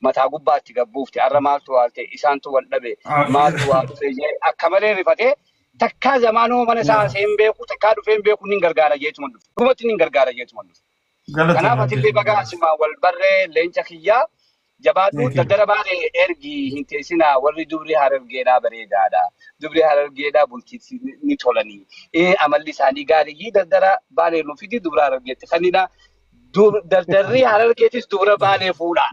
Mataa gubbaatti gabbuufte har'a maaltu waalte isaantu wal dhabe maaltu waa dhufe jee akka malee rifatee takkaa zamaanoo mana isaa hin beeku takkaa dhufee hin beeku nin gargaara jeetuma dhufe. Dhugumatti nin gargaara jeetuma dhufe. Kanaaf atillee baga asimaan wal barree leenca kiyyaa jabaadhu daldala baale ergi hin teessinaa warri dubri harargeedhaa bareedaadha. Dubri harargeedhaa bultiitti ni tolanii. Amalli isaanii gaariyyii daldala baalee nu fidi dubra harargeetti kanidha. Dardarri harargeetis dubra baalee fuudha.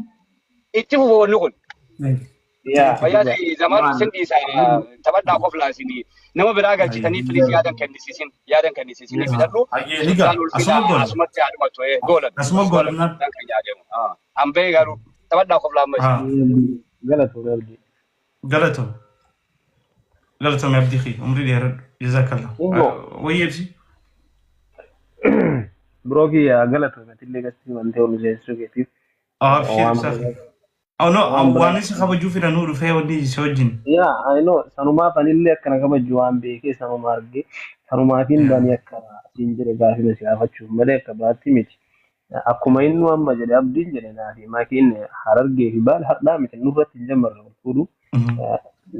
Itti fufa wanni kun. Yaa. Fayyaa ta'e zamaan isin dhiisa taphadhaa qoflaa isin nama biraa galchitanii filis yaadan kennisiisin yaadan kennisiisin fidadhu. Hayyee ni gaa. Sultaan Asuma ulfina gola. asumatti haa dhumatu goolan. Asuma Goolan goolan. kan yaadamu. Hambee garuu taphadhaa qoflaa amma isin. Galatoomii abdii. Galatoom. Galatoom abdii kiyya umrii dheeradhu. Jazakallah. Ingo. Wayii ibsi. Biroo kiyya galatoomii atillee gastii wantee ol seensisuu keetiif. Abshir Waan ibsaa. biraa. Oh no, Waan biraa. waan isa kabajuu fedhanuu dhufee wanni si wajjin. Yaa, I know. Sanumaaf anillee akkana kabaju waan beekee sanuma argee sanumaafiin banii akka siin jedhe gaafii si gaafachuuf malee akka biraatti miti. Akkuma inni amma jedhe abdiin jedhe naafi makiin harargee fi baal har'aa miti nurratti hin jammarre wal fuudhu.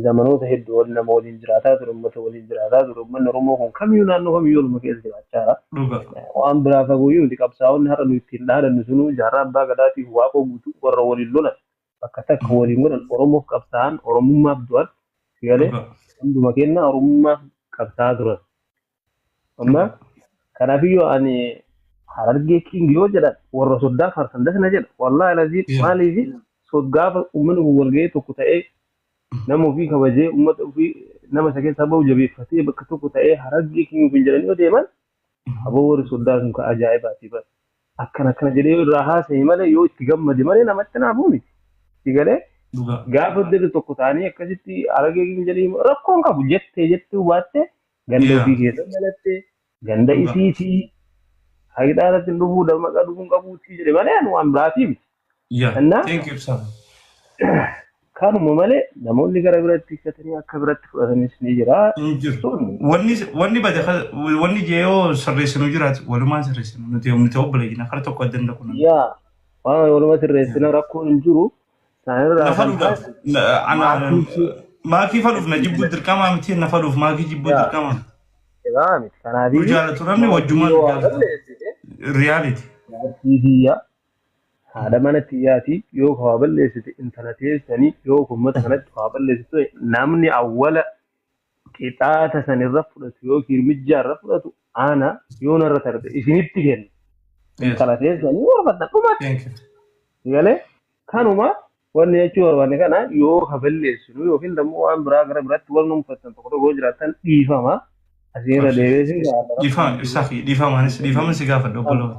Zamanoota hedduu wal nama waliin jiraataa ture uummata waliin jiraataa ture uummanni Oromoo kun kamiyyuu naannoo kamiyyuu waluma keessa jiraachaa jira. Dhuga. Waan biraa fagooyyuu miti qabsaa'onni har'a nu ittiin dhaadannu sunuu jaarraa abbaa gadaatiif waaqoo guutuu warra waliin lolan bakka takka waliin godhan Oromoof qabsaa'an Oromummaaf du'an galee Dhuga. hunduma kenna Oromummaaf qabsaa'aa turan. Amma kanaafiyyuu ani harargee king yoo jedhan warra soddaa faarsan dasna jedha. Wallaahi laziin maaliif gaafa uummanni kun walgahii tokko ta'ee nama ofii kabajee uummata ofii nama isa keessaa bahu jabeeffatee bakka tokko ta'ee harargee king ofiin jedhanii yoo deeman aboo warri soddaa sun ka ajaa'ibaati bara. Akkana akkana jedhee yoo irraa haasa'e malee yoo itti gammade malee namatti naafuu miti. Si galee Dhuga. gaafa dirri tokko ta'anii akkasitti harargee king jedhanii rakkoon qabu jettee jettee baatte ganda ofii keessa dhalatte ganda isiitii haqidhaa irratti hin dhufuu maqaa dhufuu hin qabuutii jedhe malee ani waan biraatii miti. Yaa. Innaa Thank you ibsaa. kanuma malee namoonni gara biratti hiikkatanii akka biratti fudhatanis ni jira. Hin jiru. Sun Wanni bade wanni jee yoo sirreessinu jiraatu walumaan sirreessinu nuti nuti obboleeyyiin kara tokko adda hin dhaqu. Yaa waan waluma sirreessina rakkoon hin jiru. Isaanirraa Nafa kan dhuudhaaf. taasisu Maakii faluuf na jibbuu dirqamaa miti na faluuf maakii jibbuu Yaa. dirqamaa. Egaa miti. Nu Kanaafiyyuu jaalatu namni wajjumaan yoo nu waa jaalatu. balleessite Reality. jaartii tiyya haadha mana tiyyaatii yoo waa balleessite intala teessanii yoo uummata kanatti waa balleessite namni awwala qixaata sanirra fudhatu yookiin mijjaa irra fudhatu ana yoo narra tarbe isinitti kenna. Intala teessanii warfadha dhumatti. Thank you. Galee kanuma wanni jechuu barbaanne kana yoo ka balleessinu yookiin immoo waan biraa gara biraatti wal nuunfattan tokko tokko yoo jiraattan dhiifama. Asiirra deebi'ee si gaafata. Dhiifama ibsaa fi dhiifamaanis dhiifama si gaafadha obboloo.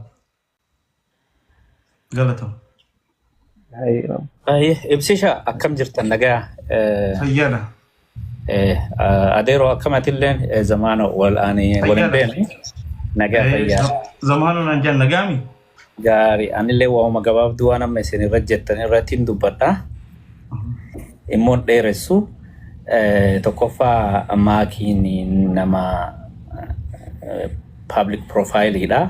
Galatama. Ibsisha akkam jirtan nagaa? Fayyaadha. Adeeroo akkamatillee zamaana wal ani wal hin beekne nagaa fayyaa. Zamaanoo naan jaan nagaami. Gaarii anillee waa'uma gabaabduu waan amma isin irra jettan irratti hin dubbadha. Immoo hin dheeressu. Tokkoffaa maakiin nama public profileidha.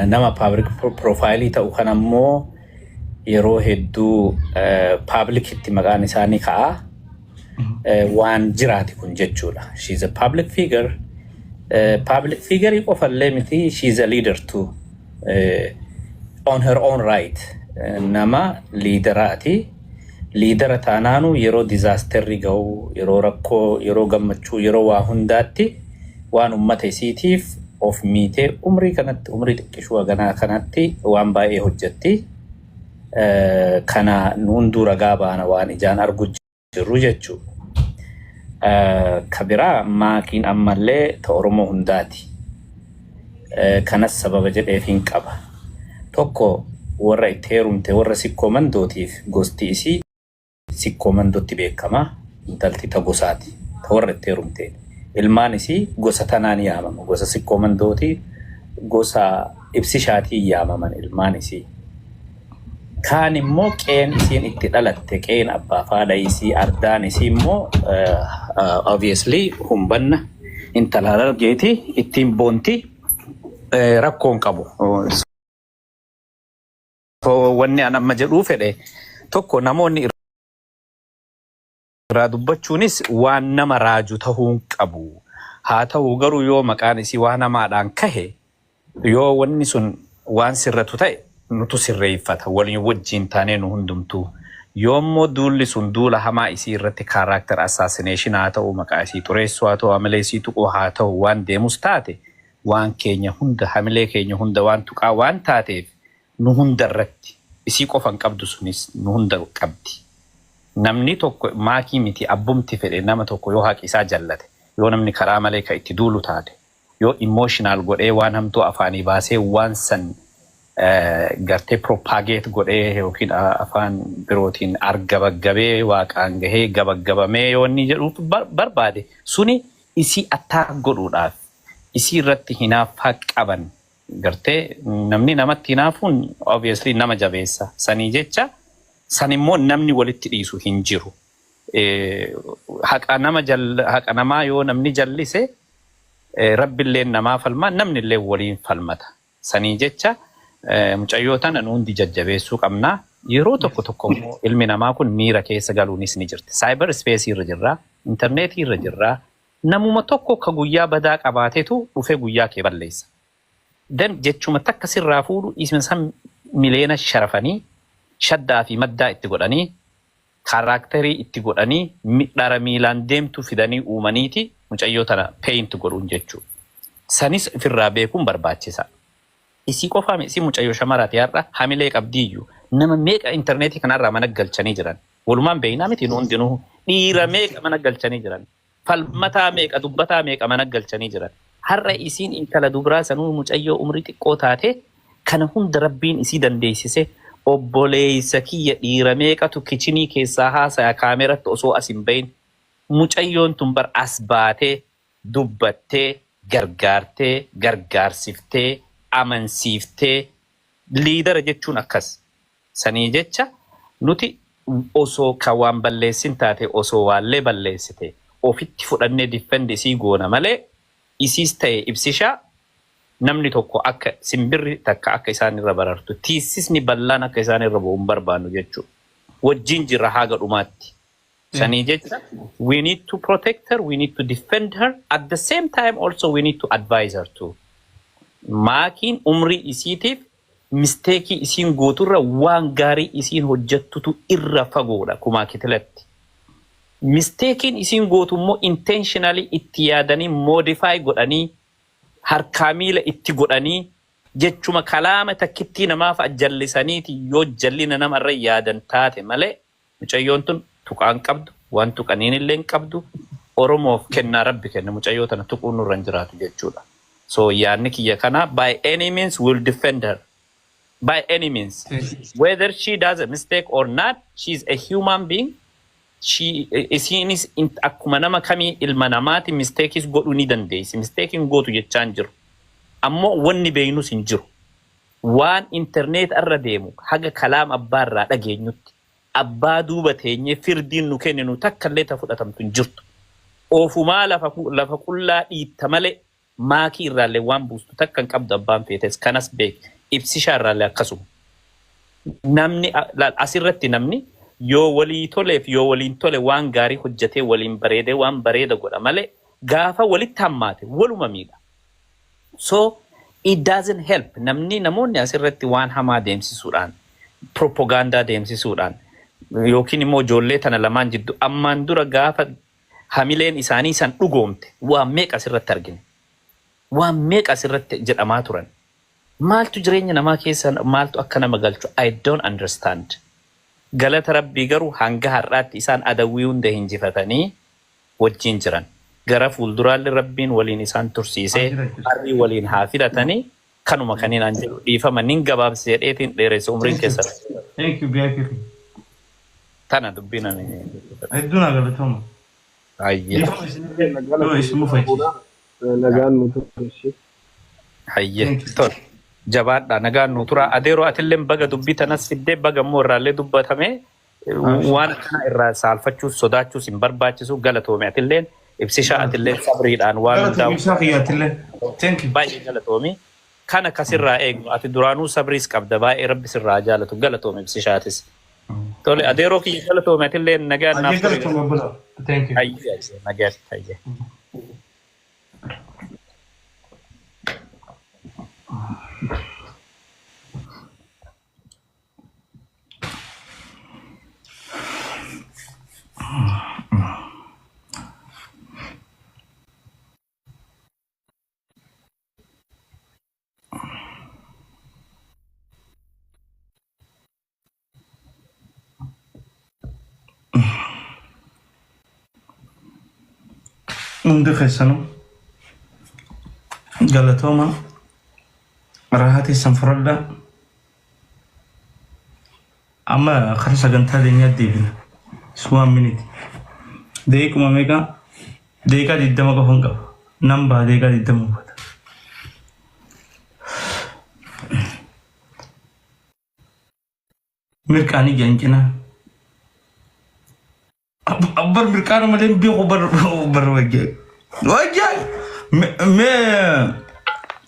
Nama public profile ta'u kan ammoo yeroo hedduu publicitti maqaan isaanii ka'a. Waan jiraati kun jechuudha. She is a public figure. Public figure qofallee miti, she is a leader too. On her own right. Nama leaderaati. Leadera taanaanu yeroo disasterri ga'u, yeroo rakkoo, yeroo gammachuu, yeroo waa hundaatti waan ummata isiitiif of miitee umrii kanatti umrii xiqqishuu haganaa kanatti waan baay'ee hojjetti. Kana hunduu ragaa baana waan ijaan argu jirru jechuudha. Ka biraa maakiin ammallee ta Oromoo hundaati. Kanas sababa jedheefiin qaba. Tokko warra itti heerumte warra sikkoo mandootiif gosti isii sikkoo mandootti beekama. Intalti ta gosaati. Ta warra itti heerumte. Ilmaan isii gosa tanaan yaamama. Gosa sikkoo mandooti gosa ibsishaatiin yaamaman ilmaan isii. Kaan immoo qeen isiin itti dhalatte qeen abbaa fi haadha isii ardaan isii immoo obviously humbanna intala harargeeti ittiin boonti rakkoon qabu. Wanni an amma jedhuu fedhe tokko, namoonni irraa dubbachuunis waan nama raaju tahuu hin qabu. Haa ta'u garuu, yoo maqaan isii waan hamaadhaan kahe, yoo wanni sun waan sirratu ta'e, nutu sirreeffata waliin wajjiin taanee nu hundumtuu. Yoommoo duulli sun duula hamaa isii irratti character assassination haa ta'u, maqaa isii xureessuu haa ta'u, hamilee isii tuquu haa ta'u, waan deemus taate, waan keenya hunda, hamilee keenya hunda waan tuqaa waan taateef, nu hunda irratti, isii qofa hin qabdu, sunis nu hunda qabdi. Namni tokko, maakii miti, abbumti fedhe, nama tokko yoo haqi isaa jallate, yoo namni karaa malee ka itti duulu taate, yoo emotional godhee waan hamtuu afaanii baasee waan san gartee propagate godhee yookiin afaan birootiin argabaggabee waaqaan gahee gabaggabamee yoo inni jedhu barbaade, suni isii attack godhuudhaaf isii irratti hinaaffaa qaban. Gartee namni namatti hinaafuun obviously nama jabeessa. Sanii jecha san immoo namni walitti dhiisu hin jiru. Haqa nama haqa namaa yoo namni jallise, rabbillee namaa falmaa, namni illee waliin falmata. Sanii jecha mucayyoo tana nu hundi jajjabeessuu qabna. Yeroo tokko tokko immoo ilmi namaa kun miira keessa galuunis ni jirti. Cyber space irra jirra, intarneetii irra jirra. Namuma tokko ka guyyaa badaa qabaatetu dhufee guyyaa kee balleessa. Dan jechuma takka sirraa fuudhu, isma san mileena sharafanii, shaddaa fi maddaa itti godhanii, character itti godhanii, dhara miilaan deemtu fidanii uumaniiti mucayyoo tana paint godhuun jechuudha. Sanis ofirraa beekuun barbaachisa. Isii qofaa, isii mucayyoo shamaraati, har'a hamilee qabdiiyyuu, nama meeqa intarneetii kanarraa mana galchanii jiran. Walumaan beeknaa miti nu hundinuu? Dhiira meeqa mana galchanii jiran. Falmataa meeqa, dubbataa meeqa mana galchanii jiran. Har'a isiin intala dubaraa sanuu mucayyoo umrii xiqqoo taate, kana hunda rabbiin isii dandeessise. Obboleessa kiyya, dhiira meeqatu kitchen keessaa haasaya kaameratti osoo as hin bahin. Mucayyoon tun bar as baatee dubbattee, gargaartee, gargaarsiftee, amansiiftee. Leader jechuun akkas. Sanii jecha nuti osoo kan waan balleessin taate, osoo waallee balleessite, ofitti fudhannee defend isii goona malee, isiis ta'e ibsishaa, namni tokko akka simbirri takka akka isaan irra barartu, tiisisni bal'aan akka isaan irra bu'u hin barbaannu jechuudha. Wajjin jirra haga dhumaatti. Sanii jecha we need to protect her, we need to defend her, at the same time also we need to advise her too. Maakiin umrii isiitiif mistake isiin gooturra waan gaarii isiin hojjettutu irra fagoodha kumaa kitilatti. Mistakeiin isiin gootu immoo intentionally itti yaadanii modify godhanii, harkaa miila itti godhanii, jechuma kalaama takkittii namaaf jallisaniiti yoo jallina namarra yaadan taate malee, mucayyoon tun tuqaan qabdu, waan tuqaniin illee hin qabdu. Oromoof kennaa rabbi kenna, mucayyoo tana tuquun nurra hin jiraatu jechuudha. So yaadni kiyya kana, by any means will defend her. By any means. Whether she does a mistake or not, she's a human being. She isiinis akkuma nama kamii ilma namaati, mistakeis godhuu ni dandeessi. Mistakeiin gootu jechaan jiru. Ammoo wanni beeynus hin jiru. Waan internet irra deemu haga kalaam abbaa irraa dhageenyutti, abbaa duuba teenyee firdiin nu kenninu takka illee ta fudhatamtu hin jirtu. Ofumaa lafa qullaa dhiitta malee, maakii irraallee waan buustu takka hin qabdu, abbaan feetes kanas beek, ibsishaa irraallee akkasuma. Namni asirratti namni yoo walii toleef, yoo waliin tole, waan gaarii hojjetee waliin bareedee waan bareeda godha malee, gaafa walitti hammaate waluma miidha. So it doesn't help. Namni, namoonni asirratti waan hamaa deemsisuudhaan, propagaandaa deemsisuudhaan, yookiin immoo ijoollee tana lamaan jidduu ammaan dura gaafa hamileen isaanii san dhugoomte waan meeqa asirratti argine. Waan meeqa asirratti jedhamaa turan. Maaltu jireenya namaa keessa, maaltu akka nama galchu I don't understand. Galata rabbii garuu hanga har'aatti isaan adawwii hunda hinjifatanii wajjin jiran. Gara fuulduraalli rabbiin waliin isaan tursiisee harrii waliin haa filatanii. Kanuma kaniin an jedhu. Dhiifama, nin gabaabse jedheetiin dheeresse umriin keessan. Thank you, VIP. Tana dubbiin ani. Hedduu naa galatooma. Hayyee. Dhiifama isinillee yoo isin mufachiise. Nagaan nu tursi. Hayyee. Thank you. Tole. Jabaadha, nagaan nu tura. Adeeroo, atillee baga dubbii tanas fiddee, baga immoo irraallee dubbatame. Waan akkana irraa saalfachuus sodaachuus hin barbaachisu. Galatoome atilleen, ibsishaa atilleen sabriidhaan waan Galatoomi hundaa ibsaa kiyyaatillee. Thank you. Baay'ee galatoomi. Kana kasirraa eegnu ati duraanuu sabriis qabda baay'ee rabbi sirraa jaalatu galatoome ibsishaatis. Tole adeeroo kiyya galatoome atillee nagaan naaf Ayyee ture. galatoome obbolaa. Thank you. Ayyee ayyee nagaan ayyee. Hundi keessanuu galatooma rahaa teessan fudhadhaa. Amma kara sagantaa teenyaa deebina. It's one minute. Daqiiquma meeqa? Daqiiqaa 20 qofan qaba. Nan baha daqiiqaa 20 booda. Mirqaanii jaancinaa. Abbar mirqaana malee hin beeku bar bar wajjaa. Wajjaa mee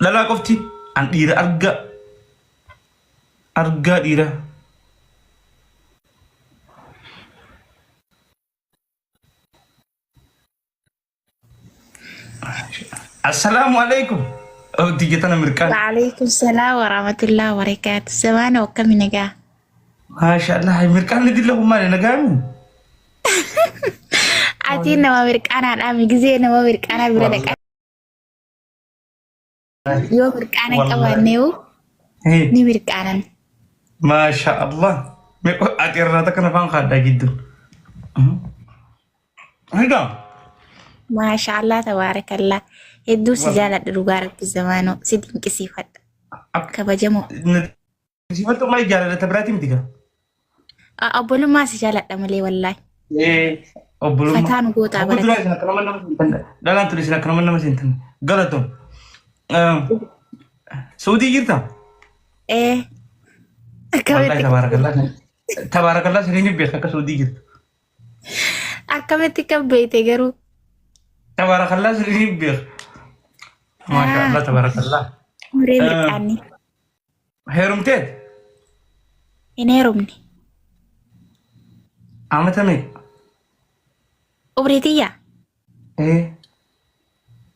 dhalaa qofti an dhiira argaa argaa dhiira. Assalaamu alaikum. Tiyya tana mirqaan. Waalaikum salaam warahmatullahi wabarakatuh. Zamana akkami nagaa? Maasha Allah mirqaan ni dilla kun maali nagaami? Ati nama mirqaanaadhaa gizee nama mirqaanaa bira dhaqa. Yoo mirqaana hin qabaanneewu ni mirqaanan. Maasha Allah. Ati irraa takka nafaan kaadhaa gidduu. Hidaa. Maasha Allah tabaarakallah. Hedduu si jaaladha dhugaa rabbi zamaanoo si dinqisiifadha. Kabajamoo. Sifatu malee jaalala ta biraatii miti gaa. Obbolummaa si jaaladha malee wallaahi. Obbolummaa. Fataa nu gootaa Obbo duraa barate. isin akka nama nama seentan. Dhalaan ture isin akka nama nama seentan. Galatoom. Suudii jirta? Ee. Wallaahi Akkamitti tabaarakallaa. Tabaarakallaa siniin beeka akka Suudii jirtu. akkamitti kan beekte garuu? Tabaarakallaa siniin beeka. Maasha Allah tabaarakallaa. Muree mirqaanni. Heerumteet? Hin heerumne. Amata meeqa? Umrii tiyya Ee.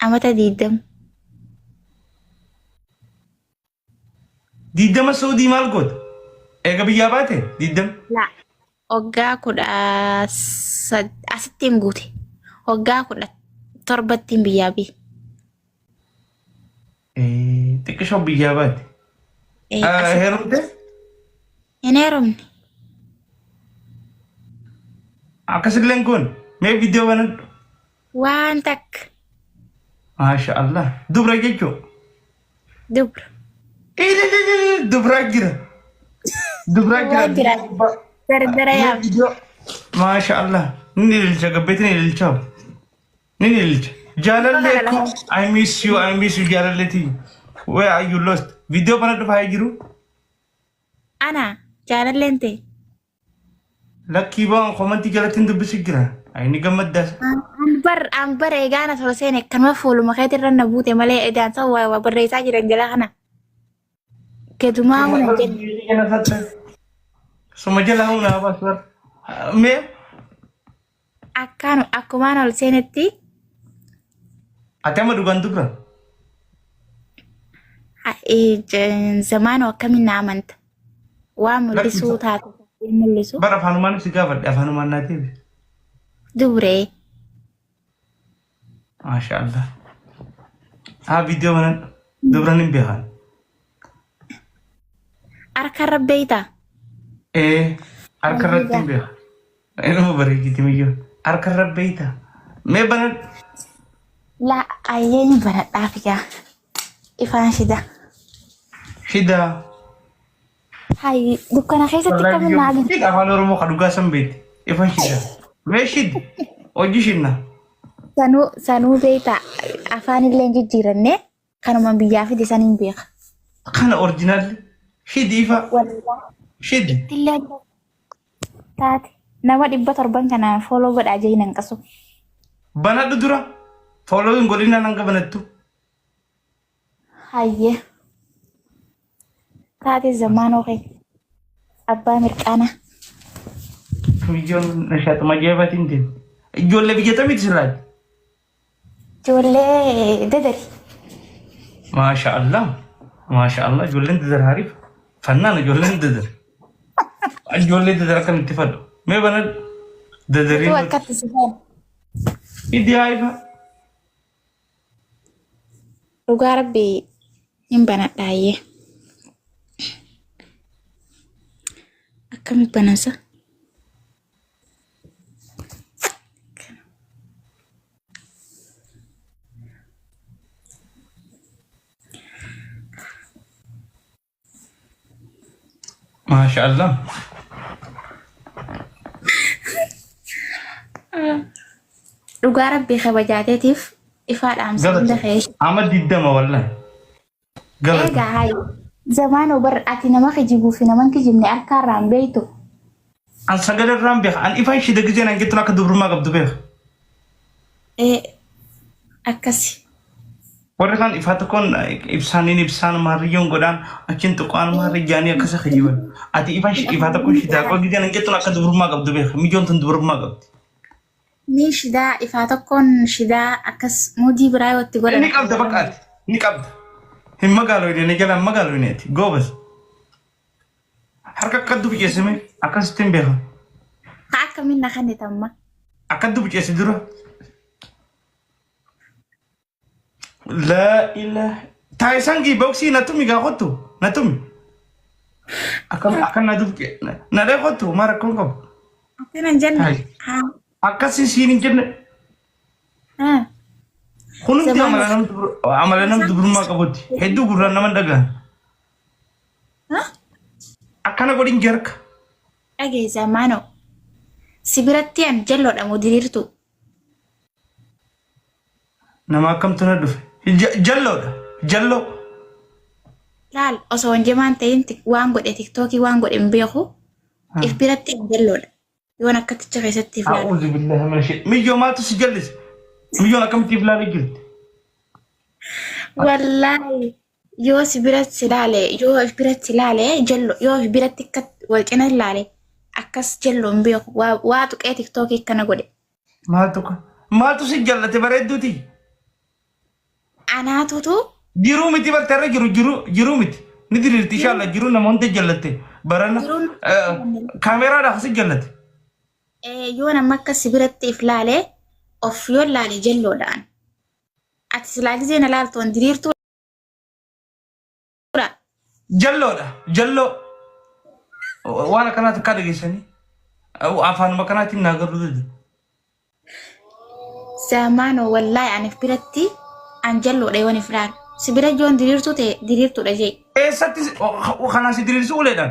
amata 20. 20 Saudii maal goota? Eega biyyaa baate 20. La waggaa 18 asittiin guute. Waggaa 17ttiin biyyaa bee. Xiqqishoo biyyaa baate. Ee, asitti Heerumte? Hin heerumne. Akkasillee kun mee viidiyoo banadhu. Waan takka. Maasha Allah. Dubra jechuun. Dubra. Dubraa jira. Dubraa jira. Waan jira. Dardara yaab. Maasha Allah. Ni ililcha gabbeetti ni ililcha. Ni ililcha. Jaalallee ko I miss you, I miss you jaalallee. Where are you lost? Viidiyoo banadhu faayee jiru. Ana jaalalleen ta'e. Lakkii ba'an komantii jalatti hin dubbisu jira. Inni gammaddaas. An bar eegaana tola seene kanuma fuuluma keetirra na buute malee edaan ta'u waa barreessaa jiran jala kana. Kedumaa huna jenne. Suma jala humna baas bar. Mee Akkaan akkumaan ol seenetti ati amma dhugaan dubra. Zamaanoo akkamiin na amanta? Waa mul'isuu taate mul'isu. Bara afaanumaan si gaafadhe afaanumaan naa deebi. Dubree. Maasha Allah. Haa viidiyoo banan dubran hin beekan. Harka irra beeytaa? Ee harka irratti hin beekan. Inuma bareechiti miyyoo. Harka irra beeyta. Mee banan. La ayyeen banadhaaf yaa. Ifaan shida. Shidaa. Hayi dukkana keessatti akkamiin na agarta? Shida afaan Oromoo kan dhugaa san beekti. Ifan shida. Mee shid. Hojii shinna. Sanuu sanuu beeytaa afaan illee hin jijjiiranne kanuma biyyaa fide san hin beeka. Kana original. Shidi ifa. Wallaahi Shidi. illee taate nama 700 kanaan follow godhaa jee hin hanqasu. Banadhu dura. Follow hin godhinaan hanga banattu. Hayyee. Taate zamaanoo kee. Abbaa mirqaanaa. Biyyoon nashaatuma ajaa'ibaatiin deemu. Ijoollee biyya tamiiti silaati? Ijoollee dadari. Maasha Allah. Maasha Allah. Ijoolleen dadar hariif. Fannaan ijoolleen dadar. Ijoollee dadar akkamitti fadhu? Mee bana dadariin. Utuu akkatti si feena. Iddi haayifa. Dhugaa rabbi hin banadhaayyee. Akkami banansa? Maasha Allah. Dhugaa rabbii kabajaateetiif ifaa dhaamsa hunda Galata. kee. Ama diddama wallahi. Galata. Eegaa hayi. Zamaanoo bar ati nama kijibuu fi nama hin kijibne harkaa irraa hin beektu. An sagalee irraan beeka. An ifaan shida gizeen an jettuun akka dubrummaa qabdu beeka. Ee akkasi. Warri kaan ifaa tokkoon ibsaaniin ibsaan maarriyyoon godhaan achiin tuqaan maarriyyaanii akkasa kijiban. Ati ifaan ifaa tokkoon shidaa qoo gizeen an jettuun akka dubrummaa qabdu beeka. Mijoon tun dubrummaa qabdi. Ni shidaa ifaa tokkoon shidaa akkas mudii biraa yoo itti godhan. Ni qabda bakka ati. Ni qabda. Hin magaaloyne ni jalaan magaaloyne ati. Goobas. Harka akka dubceessime akkasitti hin beekan. Haa akkamiin na kennita amma? Akka dubceesse dura. Laa ilaaha. Taayisan gii boksii na tumi gaa kottu na tumi. Akkam akka na dubce na dhee kottu maa rakkoon qabu. Akkana hin jenne. Taayi. Haa. Akkasii siin hin jenne. Haa. Kunumti Zamaan amala nam amala nam dubrummaa qabutti hedduu gurraan nama dhagahan. Haa? Akkana godhin jarka. Dhagee zamaanoo. Si biratti an jalloodha moo diriirtuu? Nama akkamtu na dhufe. Jalloodha. Jalloo. Laal osoo hin jimaan ta'in waan godhe tiktookii waan godhe hin beeku. If biratti an jalloodha. Yoon akkaticha keessatti if laalu. A'uuzu billahi mina shayxaan. Miyyoo maaltu si jallise? Miyyoon akkamitti if laalee jirti? Wallaahi yoo si biratti laale yoo if biratti laale jallo yoo if biratti akka wal cina laale akkas jallo hin beeku. Waa tuqee tiktookii akkana godhe. Maaltu maaltu si jallate bareedduuti? Anaatutu Jiruu miti bartee irra jiru jiruu jiruu miti. Ni diriirti inshallah jiruu nama hunda jallatte. Barana jiruun kaameeraadhaaf si jallate. Yoo nama akka si biratti if laale of yoo laale jalloodhaan. Ati silaa gizee na laaltu an diriirtuudha. Jalloodha. Jalloo. Waan akkanaa takkaa dhageessanii. Afaanuma akkanaatiin naa galuu dide. Zamaanoo wallaahi ani if biratti an jalloodha yoon if laalu. Si bira yoon diriirtuu ta'e diriirtuudha jee. Eessatti kanaan si diriirsu uleedhaan?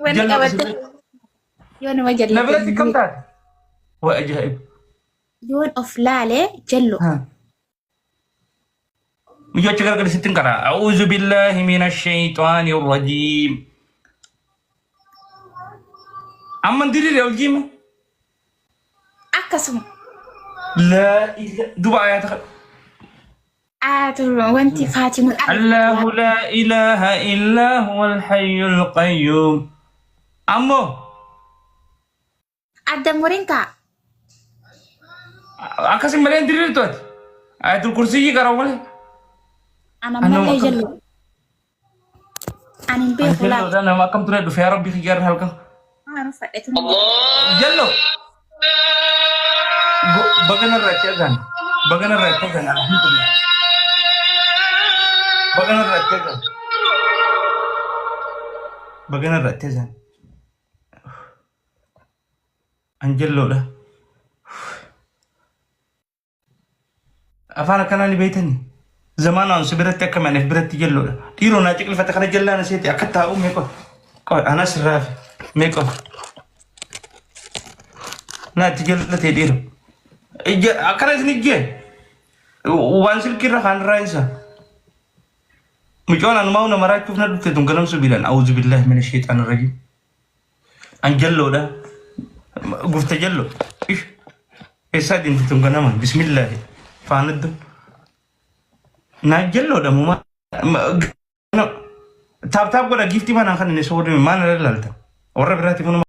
Wanni Jalloodha si qabatte biratti. yoo nama Na jallate biratti kam taate? Waa ajaa'ib. yoon of laale jallo. Miyyoo achi gargar sitti hin karaa. A'uuzu billaahi mina shayxaani rajiim. Amma hin diriire ol jiime. Akkasuma. Laa ila duba ayaata kana. Ayatul wanti Faatimun Allahu laa ilaaha illaa huwal hayyul qayyuum. Ammoo Adda muriin kaa. Akkasin malee hin diriirtu ati. Ayatul kursiyyii qara'u malee. Ana Anuma malee akkam- jallo. Ani hin beeku laata. Jalloodha nama akkam ture dhufe yaa rabbi kiyyaarra halkan. Waan uffadhe tun. Jallo. Baga narraa itti agaan. Baga narraa itti agaan. Alhamdulillah. Baga narraa itti agaan. Baga narraa itti agaan. An jalloodha. Afaan akkanaa ni beektanii? Zamaanaan si biratti akka maneef biratti jalloodha. Dhiiroo naa ciqilfate kana jallaan iseeti akka taa'u mee qofa. Qofa anas irraa fi mee qofa. Naa itti jallatee dhiiroo. Akkana isin ijjee waan silkii irra kaan irraa isa. Mucoon anumaa na maraachuuf na dhufte tun ganamsu biilaan auzu billaahi mina sheexaan rajiim. An jalloodha. Gufta jallo. Ish. Eessaa deemti tun ganama? Bismillaahi. Faanaddu. Naa jalloodha mumaa. Tap tap godha, giiftii manaan kan inni soodame maal irra ilaalta? Warra biraatti kunuma.